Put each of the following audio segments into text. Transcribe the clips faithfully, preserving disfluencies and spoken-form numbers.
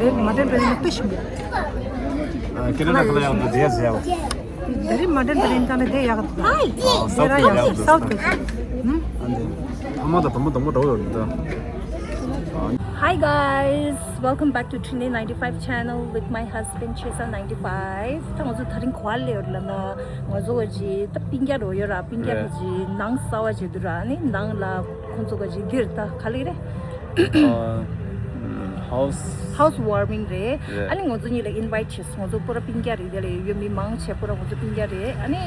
རེད། མ་དྲན་པའི་ནི་དཔེ་ཞིམ་པོ། ཨ། ཁེ་ན་ཌ་ཁ་ལ་ཡག་འདུག་དེ་ཡག་ཟེར་ཡག་ད་རེས་མ་དྲན་པའི་ནི་ད་ནི་དེ་ཡག་འདུག་ཨ། སའུ་ཐི་ཡག་འདུག་སའུ་ཐི་ཨ་འདི་ཨ་མ་དང་བུ་མོ་དང་པོ་འགྲོ་ཡོད་རེད་ད། Hi guys, welcome back to Trinity ninety-five channel with my husband Chesa ninety-five. ད་ང་ཚོ་དེ་རིང་ག་པར་སླེབས་ཡོད་ལབ་ན། ང་ཚོ་ག་ཅིག་ད་སྤུན་ཀྱག་རེད་ཡོད་ར། སྤུན་ཀྱག་རེད། ག་ཅིག་ནང་གསར་པ་བྱེད་དུས་ར། ཨ་ནི་ནང་ལ་ཁོང་ཚོ་ག་ཅིག་འདིར་ད་ག་ལེ་རེད། ཨ། ཧའུ་སི། ཧའུ་སི་ཝར་མིང་རེད། རེད། ཨ་ནི་ང་ཚོ་གཉིས་ལ་ཨིན་ཝའིཊ་བྱས་སོང་། ང་ཚོ་པུ་ར་སྤུན་ཀྱག་རེད། དེ་ལ་ཡོད་མི་མང་ཆེ་པུ་ར་ང་ཚོ་སྤུན་ཀྱག་རེད། ཨ་ནི་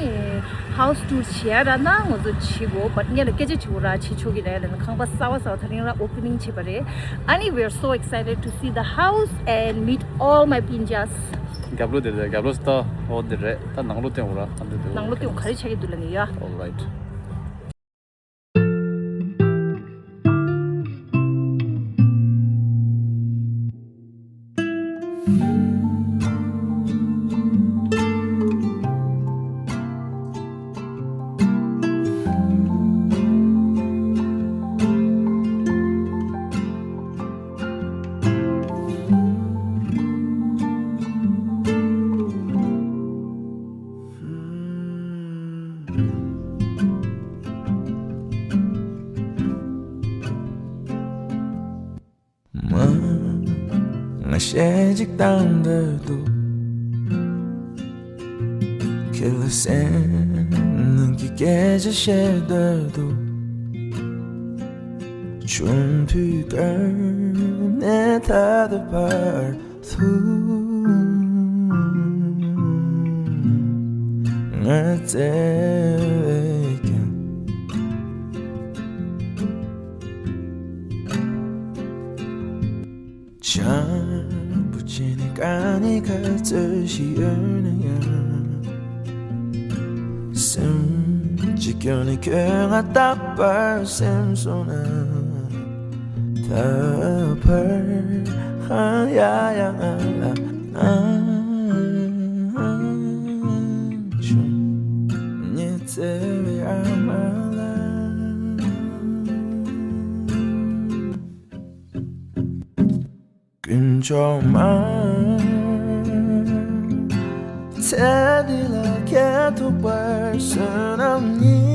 ཧའུ་སི་ཊུར་བྱེད་ཡ་ར་ན་ང་ཚོ་བྱེད་དགོས། བཊ་ངས་ལ་སྐད་ཆ་བྱེད་དགོས་ར། བྱེད་ཆོག་གི་རེད་ལབ་ན། ཁང་པ་གསར་པ་གསར་པ་དེ་རིང་ར་ཨོ་པེ་ནིང་བྱས་པ་རེད། ཨ་ནི་we are so excited to see the house and meet all my pinjas. རྒྱབ་ལོགས་དེ་རེད། རྒྱབ་ལོགས་ད་ཨོ་དེ་རེད། ད་ནང་ལོགས་སྟོན་འོ་ར། ཨ་འདི་འདི་ནང་ལོགས་སྟོན་ག་རེ་ཆགས་ཀྱི་འདུག་ལབ་ནི་ཡ། All right. མ། ང་གཞས་ཅིག་བཏང་འདོད་འདུག་ཁྱེད་ལ་སེམས་ནང་གི་སྐད་ཆ་བཤད་འདོད་འདུག་ཆུང་དུས་ཀ་ནས་ད་ལྟ་བར་དུ་ང་བརྩེ་བས་ཀྱང་། བྱམས་པོ་བྱས་ནས་དཀའ་ངལ་ག་ཚོད་ཞིག་ཡོད་ན་ཡང་། སེམས་ཀྱི་སྐྱོན་ནི་ཁྱོད་ང་རྟག་པར་སེམས་སོང་ན། ད་བར་ཧ་ཡ་ཡ་ང་ལ་ཨང་བྱུང་། ངའི་བརྩེ་བའི་ཨ་མ་ལགས། དཀོན་མཆོག་མ། ཚེ་འདི་ལ་ཁྱེད་ཐུག་པར་བསོད་ནམས་ཡིན།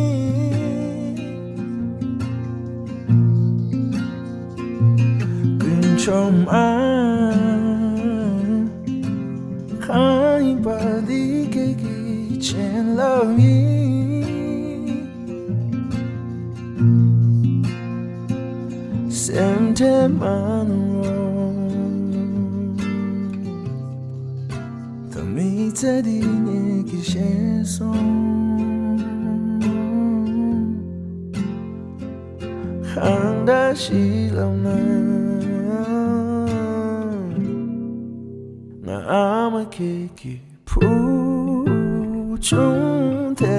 དཀོན་མཆོག་མ། གང་ཡིན་པ་འདི་ཁྱེད་ཀྱི་བྱིན་རླབས་ཡིན། སེམས་ཁྲལ་མ་གནང་རོགས། ད་མི་ཚེ་འདི་ངེད་ཀྱིས་ཤེས་སོང་། གང་འདྲ་ཞིག་ལབ་ན། ང་ཨ་མ་ཁྱེད་ཀྱི་བུ་ཆུང་དེ།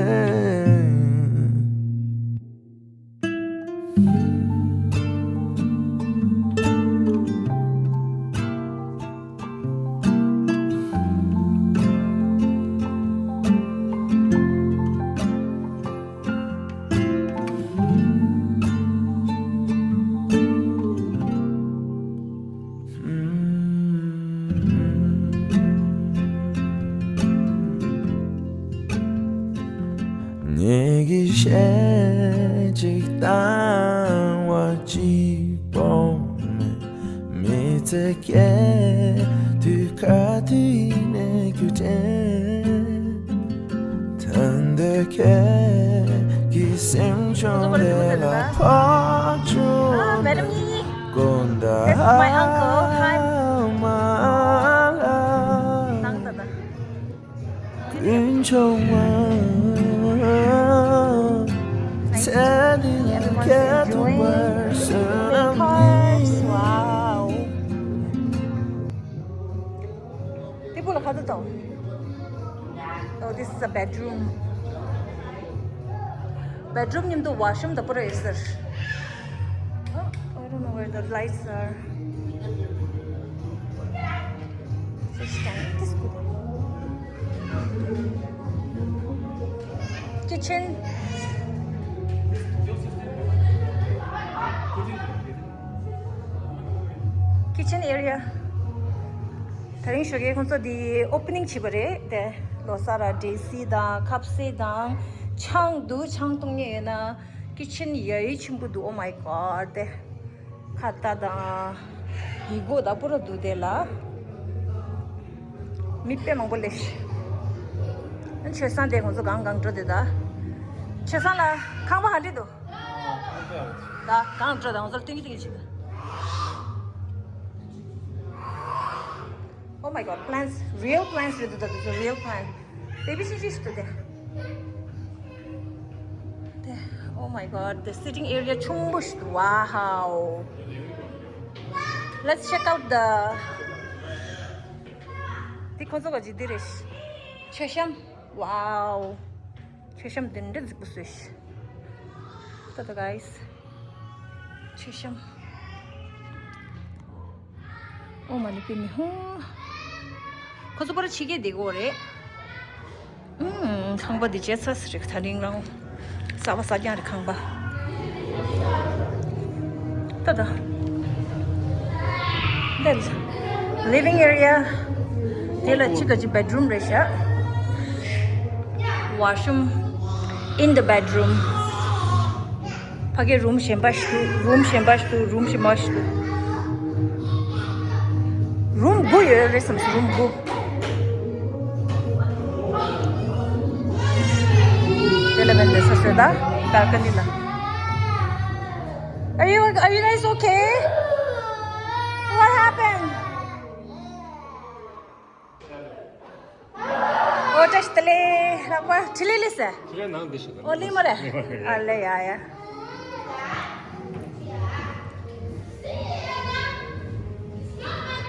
ངེད་ཀྱི་གཞས་གཅིག་བཏང་བ་གཅིག་པོ་མེད། མི་ཚེ་སྐྱེལ་དུས་ག་དུས་ཡིན་ནའི་རྒྱུ་དྲན། ད་འདོད་ཁྱེད་ཀྱི་སེམས་ཆུང་དེ་ལ་ཕོག་བྱུང་། དཀོན་མཆོག་མ་ལགས། དཀོན་མཆོག་མ། ཚེ་འདི་ལ་ཁྱེད་ཐུག་པར་བསོད་ནམས་ཡིན། དེ་བུ་ལ་ཁ་ཏོ་དང་། Oh, this is a bedroom. Bedroom མཉམ་དུ་washroom དང་པོ་རེད་ཟེར། Oh, I don't know where the lights are. Just stand this good. Kitchen. Kitchen area. དེ་རིང་ཞོགས་ཀས་ཁོང་ཚོ་འདི་ཨོ་པ་ནིང་བྱས་པ་རེད་དེ། ལོ་གསར་ར་འབྲས་སིལ་དང་ཁ་ཟས་དང་ཆང་འདུག་ཆང་བཏུང་མཁན་ཡོད་ན། ཀི་ཆན་ཡ་ཡི་ཆེན་པོ་འདུག Oh my God དེ། ཁ་བཏགས་དང་། ཡི་གེ་དང་པོ་ར་འདུག་དེ་ལ། མི་དཔེ་མང་པོ་སླེབས་ཤག་ཆོས་བཟང་དེ་ཁོང་ཚོ་གང་གང་འགྲོ་དེ་ད། ཆོས་བཟང་ལ་ཁང་པ་ག་འདྲ་འདུག་ད་གང་འགྲོ་དང་ཚོར་སྟོན་གྱི་སྟོན་གྱི་བྱེད། Oh my God, plants, real plants རེད་འདུག་ད་འདུག real plant. Baby ཤི་ཤི་ཞིག་འདུག་དེ། དེ། Oh my God, the sitting area ཆུང་པོ་ཞིག་འདུག Wow. Let's check out the དེ་ཁོང་ཚོ་ག་ཅིག་འདི་རེད། མཆོད་བཤམས། Wow. མཆོད་བཤམས་འདི་འདྲ་རྫིག་པོ་བཟོས་ཤག་ད་ད་guys. མཆོད་བཤམས། ཨོ་མ་ནི་པི་མི་ཧོ། ཁོ་ཚོ་པར་ཕྱི་རྒྱལ་བསྡད་ཀྱི་ཡོད་རེད། ཨུམ། ཁང་པ་འདི་བྱས་ཚར་ཟེར་རེད། ད་རིང་རང་གསར་པ་གསར་རྐྱང་རེད་ཁང་པ། ད་ད། འདི་living area. དེ་ལ་གཅིག་ག་གཅིག་bedroom རེད་ཤག Washroom in the bedroom. ཕ་གི་རུམ་གཞན་པ་ཞིག་འདུག་རུམ་གཞན་པ་ཞིག་འདུག་རུམ་གཞན་པ་ཞིག་འདུག་རུམ་དགུ་ཡོད་རེད་བསམ་སོང་རུམ་དགུ། དེ་ལ་བན་དེ་སོ་སོ་ད་balcony ལ། Are you, are you guys okay? What happened? ཨོ་བཀྲ་ཤིས་བདེ་ལེགས། ལྷག་པ་ཁྲི་ལི་ལི་ཟེར། ཁྲི་ལི་ནང་འདི་ཞིག་ཨོ་ལི་མོ་རེད། ཨ་ལེ་ཡ་ཡ།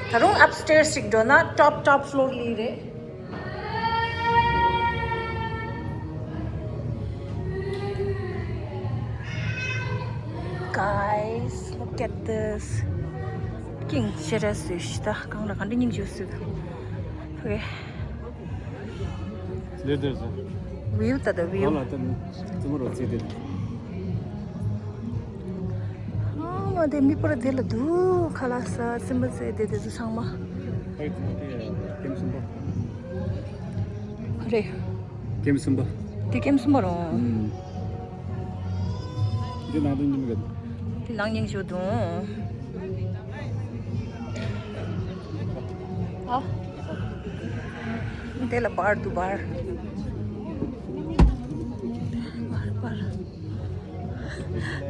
ད་རུང་upstairs ཞིག་འགྲོ་ན་top top floor ལི་རེད། Guys, look at this. ཀིང་ཤེ་ར་སུ་ཤི་ད་གང་ལ་གང་འདྲ་སྙིང་རྗེ་སུ་ད། Okay. འདི་འདིར་ཟེར། View ད་ད་view. གང་ལ་ད་ནི་ཙི་མོ་རོ་ཙི་དེ། ཨ་མ་དེ་མི་པོ་ར་དེ་ལ་འདུག་ཁ་ལག་ཟ་རྩེད་མོ་རྩེ་དེ་དེ་ཚོ་ཚང་མ། ཧེ་ཙི་མོ་དེ་ཀེམ་གསུམ་པ། རེད། ཀེམ་གསུམ་པ། དེ་ཀེམ་གསུམ་པ་རོ། ཨུམ། འདི་ནང་དུ་ཉིན་ག་དེ་ནང་ཉིན་ཞོ་དུང་། ཨ། དེ་ལ་བར་དུ་བར། བར་བར།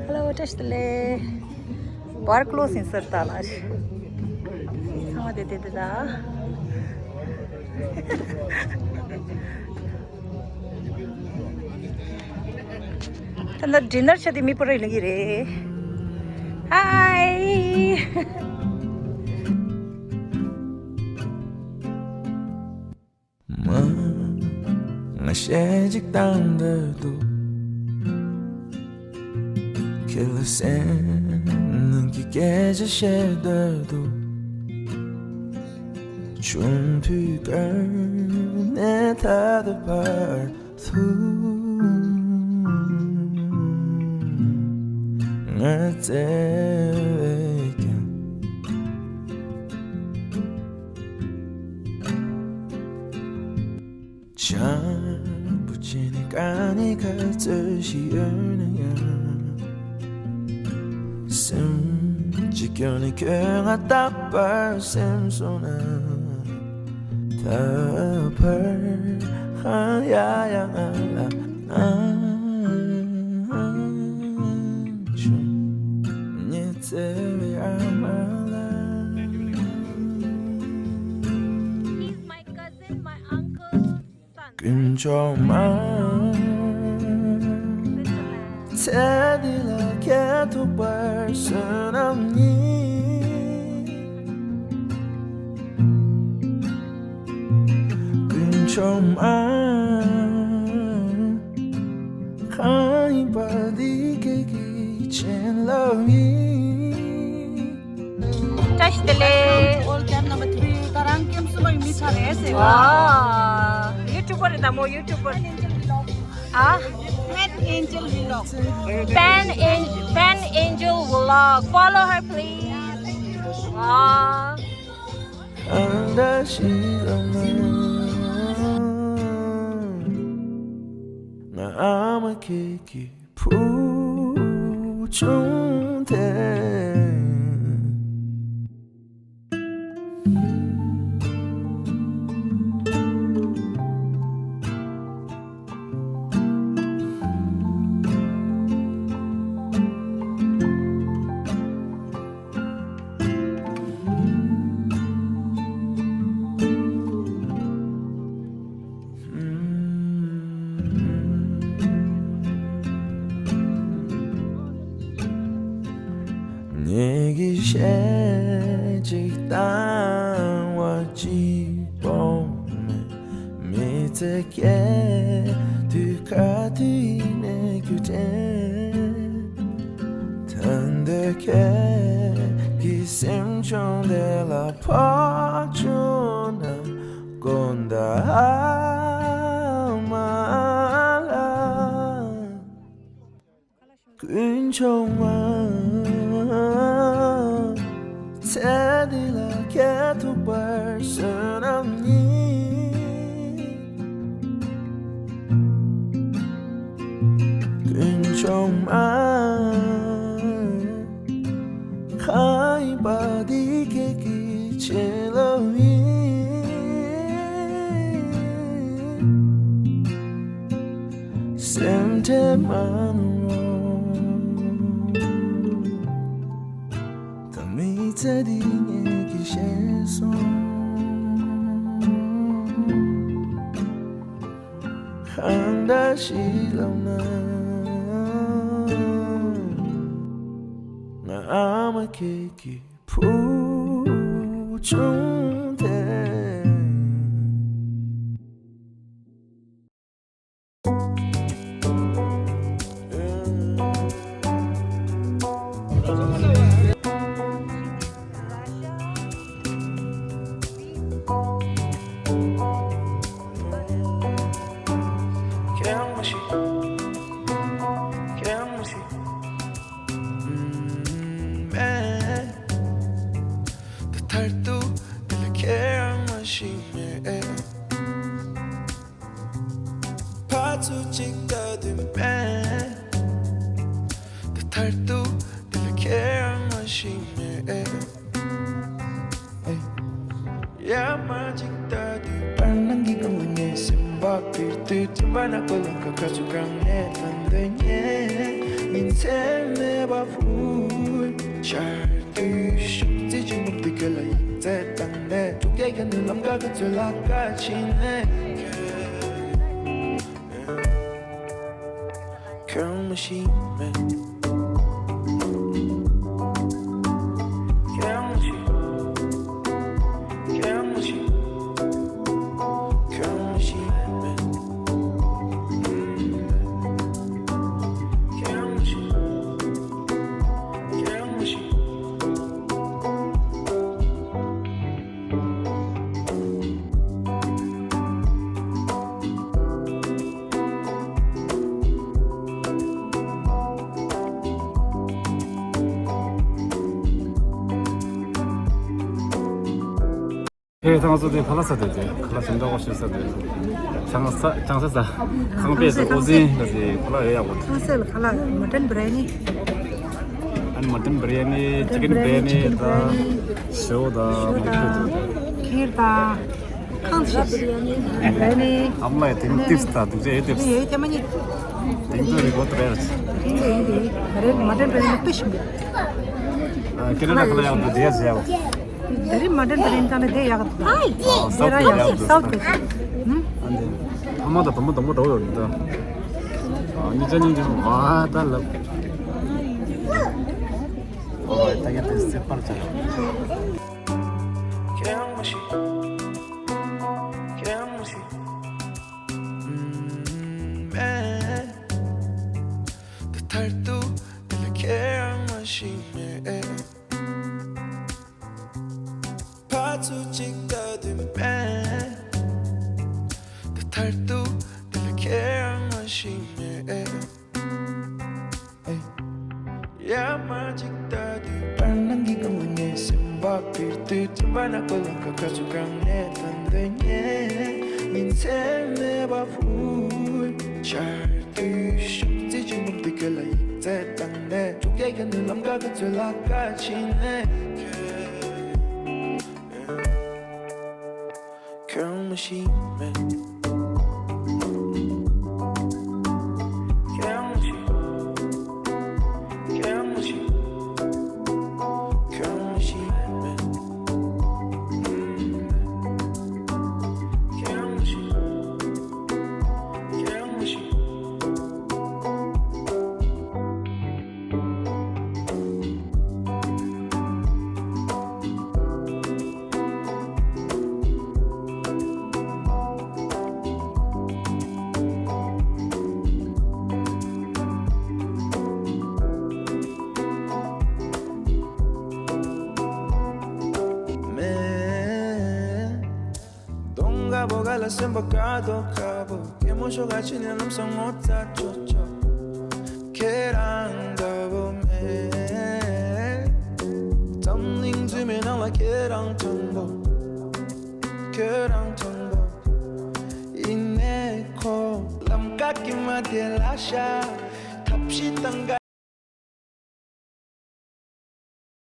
Hello བཀྲ་ཤིས་བདེ་ལེགས། བར་ཀློ་སིན་སར་ད་ལ། ཚང་མ་དེ་དེ་དེ་ད། ད་ལྟ་dinner བྱས་ཏེ་མི་པོ་རེ་ལ་གི་རེད། Hi. མ། ང་ཞེ་གཅིག་བཏང་འདོད་འདུག་ཁྱེད་ལ་སེམས་ནང་གི་སྐད་ཆ་བཤད་འདོད་འདུག་ཆུང་དུས་ཀ་ནས་ད་ལྟ་བར་དུ་ང་བརྩེ་བས་ཀྱང་། བྱམས་པོ་བྱས་ནས་དཀའ་ངལ་ག་ཚོད་ཞིག་ཡོད་ན་ཡང་། སེམས་གཅིག་གྱུར་ནས་ཁྱོད་ང་རྟག་པར་སེམས་སོང་ན། ད་བར་ཧ་ཡ་ཡ་ང་ལ་ཨང་ཆུང་ཉེ་བརྩེ་བའི་ཨ་མ་ལགས། He's my cousin, my uncle's son. དཀོན་མཆོག་མ། ཚེ་འདི་ལ་ཁྱེད་ཐུག་པར་བསོད་ནམས་ཡིན། དཀོན་མཆོག་མ། གང་ཡིན་པ་འདི་ཁྱེད་ཀྱི་བྱིན་རླབས་ཡིན། བཀྲ་ཤིས་བདེ་ལེགས། All camp number three. ད་རང་ཀེམ་སུ་མར་མི་ཚར་རེད་ཟེར། ཨ། ཡུ་ཊུབ་པར་རེད་ད་མོ་ཡུ་ཊུབ་པར། ཨ། Pan Angel Vlog. Pan An- Pan Angel Vlog. Follow her, please. ཨ། འདྲ་ཞིག་ལ་ང་ང་ཨ་མ་ཁྱེད་ཀྱི་བུ་ཆུང་དེ། ངེད་ཀྱི་གཞས་གཅིག་བཏང་བ་གཅིག་པོ་མེད། མི་ཚེ་སྐྱེལ་དུས་ག་དུས་ནས་རྒྱུ་དྲན། ད་འདོད་ཁྱེད་ཀྱི་སེམས་ཆུང་དེ་ལ་ཕོག་བྱུང་ན་དགོངས་དག་ཨ་མ་ལགས། དཀོན་མཆོག་མ། ཚེ་འདི་ལ་ཁྱེད་ཐུག་པར་བསོད་ནམས་ཡིན། དཀོན་མཆོག་མ། ཁ་ཡིན་པ་འདི་ཁྱེད་ཀྱི་བྱིན་རླབས་ཡིན། སེམས་ཁྲལ་མ་གནང་། ད་མི་ཚེ་འདི་ངེད་ཀྱིས་ཤེས་སོང་། གང་འདྲ་ཞིག་ལབ་ན། ང་ཨ་མ་ཁྱེད་ཀྱི་བུ་ཆུང་དེ། ད་མཐར་ཐུག་འདི་ལ་ཁྱེད་རང་མ་ཤེས་མེད། ཕར་ཚུར་གཅིག་ལྟ་དུས་མེད། ད་མཐར་ཐུག་འདི་ལ་ཁྱེད་རང་མ་ཤེས་མེད། ཡར་མར་གཅིག་ལྟ་དུས་བར་སྣང་གི་སྒང་ལ་ངའི་སེམས་པ་འཁྱེར་དུས། སེམས་པ་ནག་པོ་ལམ་ཁ་ཁ་ཚུར་གང་ནས་ལངས་འདོད་ཉེན། ཉིན་མཚན་མེད་པ་ཕུལ་ཤར་དུས་ཤུགས་རྩེ་ཆེན་པོ་འདི་ག་ལ་ཡིག་ཚད་བཏང་ནས། ཐུག་རྒྱལ་གྱི་ནི་ལམ་ཁ་ག་ཚོད་ལ་ཁ་ཕྱིན་ནས། ཁྱོད་མ་ཤེས་མེད། ཁྱོད་མ་ཤེས། ཁྱོད་མ་ཤེས། ཁྱོད་མ་ཤེས་མེད། ཁྱོད་མ་ཤེས། ཁྱོད་མ་ཤེས། ཧེ། ཐང་སོ་དེ་ཁ་ལག་ཟ་དེ་དེ་ཁ་ལག་ཞིམ་འདྲ་བོ་ཞིག་ཟ་དེ། ཆང་ས་ཆང་ས་ཟ། ཁང་པའི་ཟ། ཨོ་ཟིན་ལ་དེ་ཁ་ལག་ཡོད་ཡག་པོ། ཁང་སེ་ལ་ཁ་ལག་མ་ཊན་བི་རི་ཡ་ནི། ཨ་ནི་མ་ཊན་བི་རི་ཡ་ནི། ཅི་ཀན་བི་རི་ཡ་ནི། ཅི་ཀན་བི་རི་ཡ་ནི་དང་། ཞོ་དང་། ཞོ་དང་། ཁིར་དང་། ཁང་ཆེ་བི་རི་ཡ་ནི། ཨམ་ལའི་ཏིང་ཏིབས་དང་དུག་ཅེ་ཡེ་ཏིབས། ཡེ་ཀྱ་མ་ཉི། ཏིང་ཏུ་རི་གོ་ཏུ་རེར། ཏིང་ཏུ་ཡེ་ཏི་རེ་མ་ཏན་རེ་ནི་པི་ཤིང་གི། ཁེ་ན་ཌ་ཁ་ལ་ཡག་འདུག་དེ་ཡ་ཟེར་ཡག་འདུག་དེ་རི་མ་ཏན་རེ་ནི་ད་ནི་དེ་ཡག་འདུག་ཨ་ས་དེ་ཡག་འདུག་སའུ་ཐི་གི། ཨ་ནི་ཨ་མ་དང་དུ་མོ་དུ་མོ་འགྲོ་ཡོད་འདུག་ཨ་ནི་ཅ་ནི་ཅ་ཨ་ད་ལབ། ཨོ་ད་ཡ་དེ་སེ་པར་ཅ། ཁྱེད་རང་མ་ཤེས། ཁྱེད་རང་མ་ཤེས། ཨུམ། མེད། ད་མཐར་ཐུག་འདི་ལ་ཁྱེད་རང་མ་ཤེས་མེད། ཕར་ཚུར་གཅིག་ལྟ་དུས་མེད། ད་མཐར་ཐུག་འདི་ལ་ཁྱེད་རང་མ་ཤེས་མེད། ཡར་མར་གཅིག་ལྟ་དུས་བར་སྣང་གི་སྒང་ལ་ངའི་སེམས་པ་འཁྱེར་ དུས་ཙམ་པ་ན་ཀོ་ལང་ཀ་ཁ་ཚུར་གང་ནས་ཐོན་འདོད་ཉེ་ཉིན་མཚན་མེད་པ་ཕུལ། ཆར་དུས་ཤུགས་རྩེ་ཆེན་མོ་འདི་ག་ལ་ཡིག་ཚད་བཏང་ནས་ཐུག་རྒྱལ་གྱི་ནུས་ལམ་ཀ་ཁ་ཚུར་ལ་ཀ་ཕྱིན་ནས། ཁྱོད་མ་ཤེས་མེད། ཁྱོད་མ་ཤེས། ཁྱོད་མ་ཤེས། ཁྱོད་མ་ཤེས་མེད། ཁྱོད་མ་ཤེས། ཁྱོད་མ་ཤེས། མེད། གདོང་དཀར་པོ་ག་ལ་སེམས་པ་དཀར་དོ་དཀར་པོ། སྐྱེད་མོ་ཤོག་ག་ཕྱི་ནས་ལམ་སང་ངོ་ཚ་ཆོག་ཆོག་ཁྱེད་རང་འདྲ་བོ་མེད། འཛམ་གླིང་འཛུལ་མའི་ནང་ལ་ཁྱེད་རང་དྲང་པོ། ཁྱེད་རང་དྲང་པོ། ཡིན་ནའི་ཁོ་ལམ་ཀ་གི་མ་དེ་ལ་ཤ་ཐབས་ཤེས་བཏང་ག